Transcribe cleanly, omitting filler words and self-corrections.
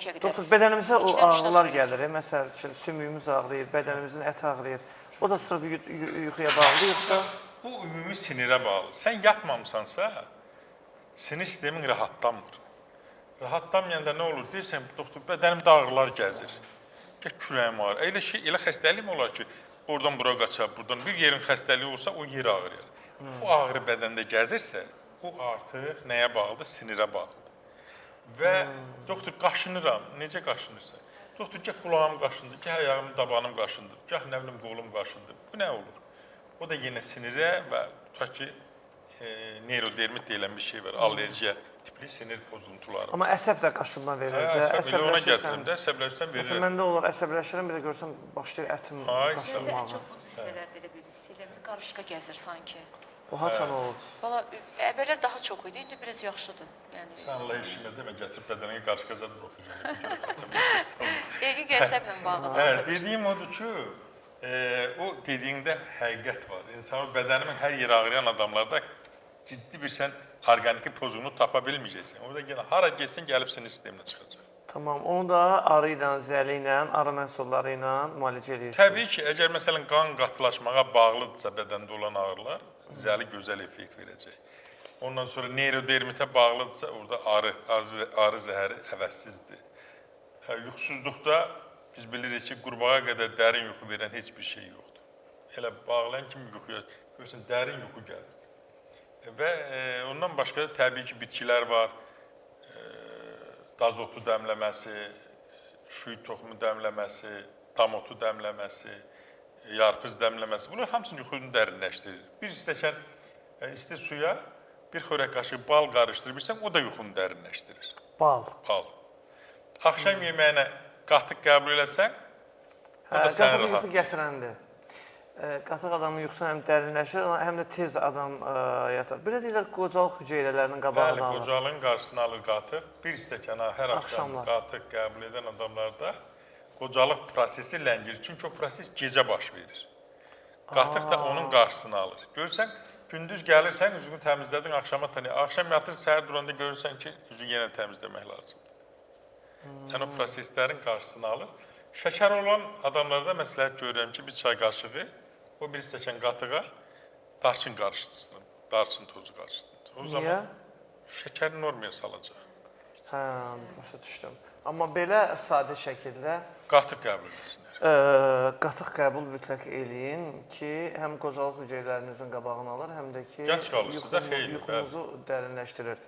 Qədər. Doktor, bədənimizə o İkidən, üçdən ağrılar sonra gəlir. Məsəl üçün, sümüyümüz ağrıyır, bədənimizin əti ağrıyır. O da sırf yuxuya bağlıdır, yoxsa? Bu ümumi sinirə bağlı. Sən yatmamısansa, sinir sistemin rahatlanmır. Rahatlanmayanda nə olur? Deyirsən, doktor, bədənimdə ağrılar gəzir. Gəh kürəyim ağrır. Elə şey, elə xəstəlik mi olar ki, oradan bura qaçar, buradan bir yerin xəstəliyi olsa, o yer ağrıyar. O ağrı bədəndə gəzirsə, o artıq nəyə bağlıdır? Sinirə bağlıdır. Və doktor, qaşınıram. Necə qaşınırsan? Doktor, gəh qulağım qaşındı, gəh ayağım, dabanım qaşındı, gah nə bilim qolum qaşındı. Bu nə olur? O da yenə sinirə və tutaq ki, neyrodermit deyilən bir şey var, allergiya tipli sinir pozuntuları. Amma əsəb də qaşınma verir Hə, də. əsəb elə ona Əsəbləşirsən. gətirim də, əsəbləşsən Məsələn, verir. məndə olur, əsəbləşirəm, bir də görsəm başlayır ətim Ay, Məndə ən qaşınmağa. çox bu hissələrdə elə bir hiss eləyirəm ki, qarışqa gəzir sanki. O haçan olur? Valla əvvəllər daha çox idi, indi biraz yaxşıdır. Yəni Sən Allah işinə demə, gətirib bədənə qarışqa zad buraxacaq. yəqin ki, əsəblə bağlıdır. Hə, Əsəb. dediyim odur ki, o dediyində həqiqət var. İnsanın bədənimin hər yeri ağrıyan adamlarda ciddi bir sən orqaniki pozunu tapa bilməyəcəksən. Orada yenə hara getsin gəlib sinir sisteminə çıxacaq. Tamam, onu da arı ilə, zəli ilə, arı məhsulları ilə müalicə edirsiniz. Təbii ki, əgər məsələn qan qatılaşmağa bağlıdırsa bədəndə olan ağrılar, zəli gözəl effekt verəcək. Ondan sonra neyrodermitə bağlıdırsa, orada arı zəhəri əvəzsizdir. Yuxusuzluqda biz bilirik ki, qurbağa qədər dərin yuxu verən heç bir şey yoxdur. Elə bağlayan kimi yuxuya, görürsən, dərin yuxu gəlir. Və ondan başqa da təbii ki, bitkilər var, dazotu dəmləməsi, şüy toxumu dəmləməsi, damotu dəmləməsi, yarpız dəmləməsi. Bunlar hamısını yuxunu dərinləşdirir. Bir stəkan isti suya bir xörək qaşığı bal qarışdırırsan, o da yuxunu dərinləşdirir. Bal. Bal. Axşam yeməyinə qatıq qəbul eləsən, o da Hə, səni qatıq rahat. yuxu gətirəndir. Qatıq adamın yuxusu həm dərinləşir, həm də tez adam yatar. Belə deyirlər, qocalıq hüceyrələrinin qabağını Bəli, alır. qocalığın qarşısını alır qatıq. Bir stəkan hər axşam Axşamlar. qatıq qəbul edən adamlarda qocalıq prosesi ləngir. Çünki o proses gecə baş verir. Qatıq da onun qarşısını alır. Görürsən, gündüz gəlirsən, üzünü təmizlədin, axşama tanı. Axşam yatır, səhər duranda görürsən ki, üzü yenə təmizləmək lazımdır. Yəni o proseslərin qarşısını alır. Şəkər olan adamlarda məsləhət görürəm ki, bir çay qaşığı o bir stəkan qatığa darçın qarışdırsın. Darçın tozu qarışdırsın. O Niyə? zaman şəkər normaya salacaq. Hə, başa düşdüm. Amma belə sadə şəkildə Qatıq qəbul etsinlər. Qatıq qəbul mütləq eləyin ki, həm qocalıq hüceyrələrinizin qabağını alır, həm də ki, Gənc qalırsınız da, xeyli, yuxunuzu dərinləşdirir.